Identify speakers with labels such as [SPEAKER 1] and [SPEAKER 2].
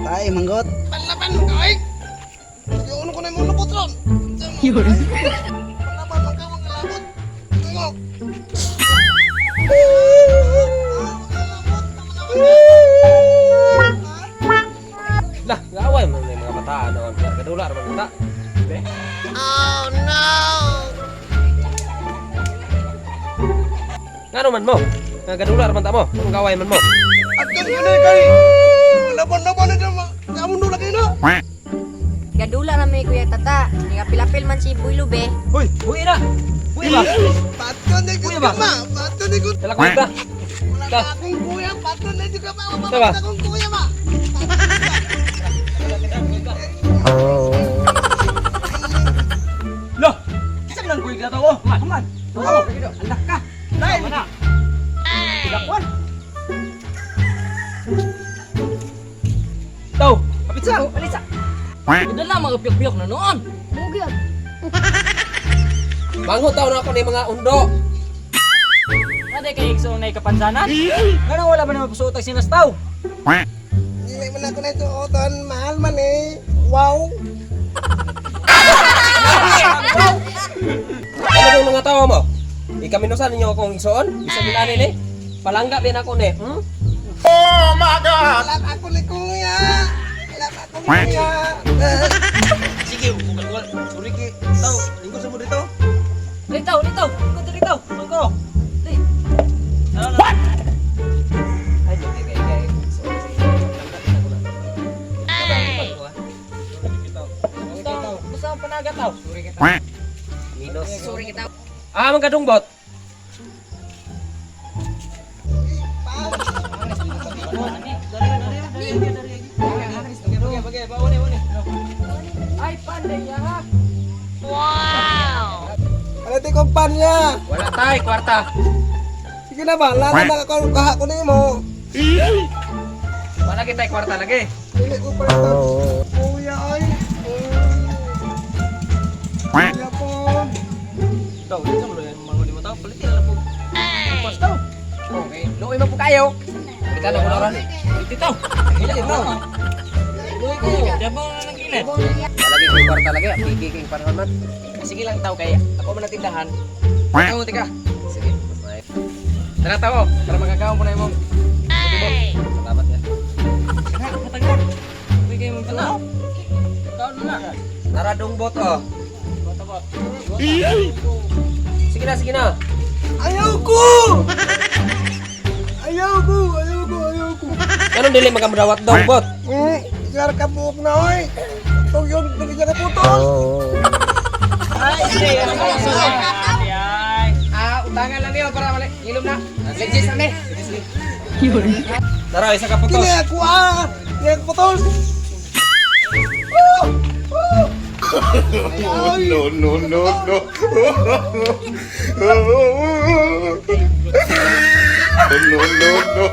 [SPEAKER 1] Tae manggot.
[SPEAKER 2] Panlaban man ka ay. Yung ko na imong lubot ron. Panlaban man ka mga labot. Ngo.
[SPEAKER 3] Lah, gaaway man may mga bataan noon. Kadula ra man ta.
[SPEAKER 2] Oh no.
[SPEAKER 3] Ngano man mo? Nga gadula ra man ta mo. Anong gaaway man mo?
[SPEAKER 2] Atong yun kay laban-laban na dyan, amon dula kayo na.
[SPEAKER 4] Gadula ra may Kuya Tata. Nigapilapil man si Boy Lube.
[SPEAKER 3] Hoy, buhi na. Buhi ba?
[SPEAKER 2] Paton na
[SPEAKER 3] Kuya ba?
[SPEAKER 2] ma. Paton na gud.
[SPEAKER 3] Dala ko ba?
[SPEAKER 2] Wala
[SPEAKER 3] Ta.
[SPEAKER 2] ka akong kuya, paton na jud ka ba?
[SPEAKER 3] Ta ba?
[SPEAKER 2] Wala akong kuya ba?
[SPEAKER 5] Lah, isa lang kuy na to. Human. Oh, alak ka. Dai na. Dakwan.
[SPEAKER 3] Taw, kapit sa.
[SPEAKER 5] Alis sa. Dala mga piyok-piyok na noon.
[SPEAKER 4] Mugyod.
[SPEAKER 3] Bango taw na ako ni mga undo.
[SPEAKER 5] Naday kay igsoon na ikapansanan. Nganong wala ba naman pasuotag sinastaw?
[SPEAKER 2] Dili man ako na isuoton, mahal man eh. Wow.
[SPEAKER 3] Ano bang mga tao mo? Ikaminusan ninyo akong igsoon? Bisan nila ni. Palangga din ako ni. Hmm?
[SPEAKER 2] Wala ako ni kuya. Wala ako ni kuya.
[SPEAKER 1] Sige, ugal. Sorry ki. Taw, lingkod sa mo dito.
[SPEAKER 5] Dito, dito. Ikot dito. Mangko. Di. What?
[SPEAKER 3] Ay, kay kay kay. Igsoon si. Palangga din ako na. Ay!
[SPEAKER 5] Basta, basta ang panaga tao.
[SPEAKER 3] Minus.
[SPEAKER 4] Sorry kita.
[SPEAKER 3] Ah, mga kadungbot.
[SPEAKER 5] Ay, panday ya ha.
[SPEAKER 2] Wala ti kumpanya.
[SPEAKER 3] Wala tay, kwarta.
[SPEAKER 2] Sige na ba, lalo na ako kaha ko nimo.
[SPEAKER 3] Wala kitay kwarta lagi.
[SPEAKER 2] Dili ko pa ito. Kuya ay. Kuya po.
[SPEAKER 5] Tao, dito mo lang mga lima tao. Palitin na lang po. Pas tao.
[SPEAKER 3] Okay, luoy man po kayo. Kita na ko na ron.
[SPEAKER 5] Palitin tao. Palitin tao. Luoy ko. Diyan na lang gilid.
[SPEAKER 3] Lagi ko kwarta lagi, pigi kay panahon man.
[SPEAKER 5] Sige lang tao kay ako man ang tindahan. Tao tika.
[SPEAKER 3] Sige, mas may.
[SPEAKER 5] Tara tao, para makakaon po na imong.
[SPEAKER 3] Salamat ya.
[SPEAKER 5] Matagod. Uy kayo mong tanaw. Kaon na na.
[SPEAKER 3] Tara dungbot oh.
[SPEAKER 5] Bot bot.
[SPEAKER 3] Sige na, sige na.
[SPEAKER 2] Ayaw ko! Ayaw ko! Ayaw ko! Ayaw ko!
[SPEAKER 3] Ganun dili magamdawat dungbot.
[SPEAKER 2] Ilar ka buhok na oy! Itong yun, bigyan ka putol!
[SPEAKER 5] Ay, sige. Ay.
[SPEAKER 3] Ah, utangan lang niyo para mali. Ilom na. Legis na ni. Tara, isa ka putos.
[SPEAKER 2] Kini ako ah! Kini ako putol!
[SPEAKER 6] No, no, no, no. No, no, no.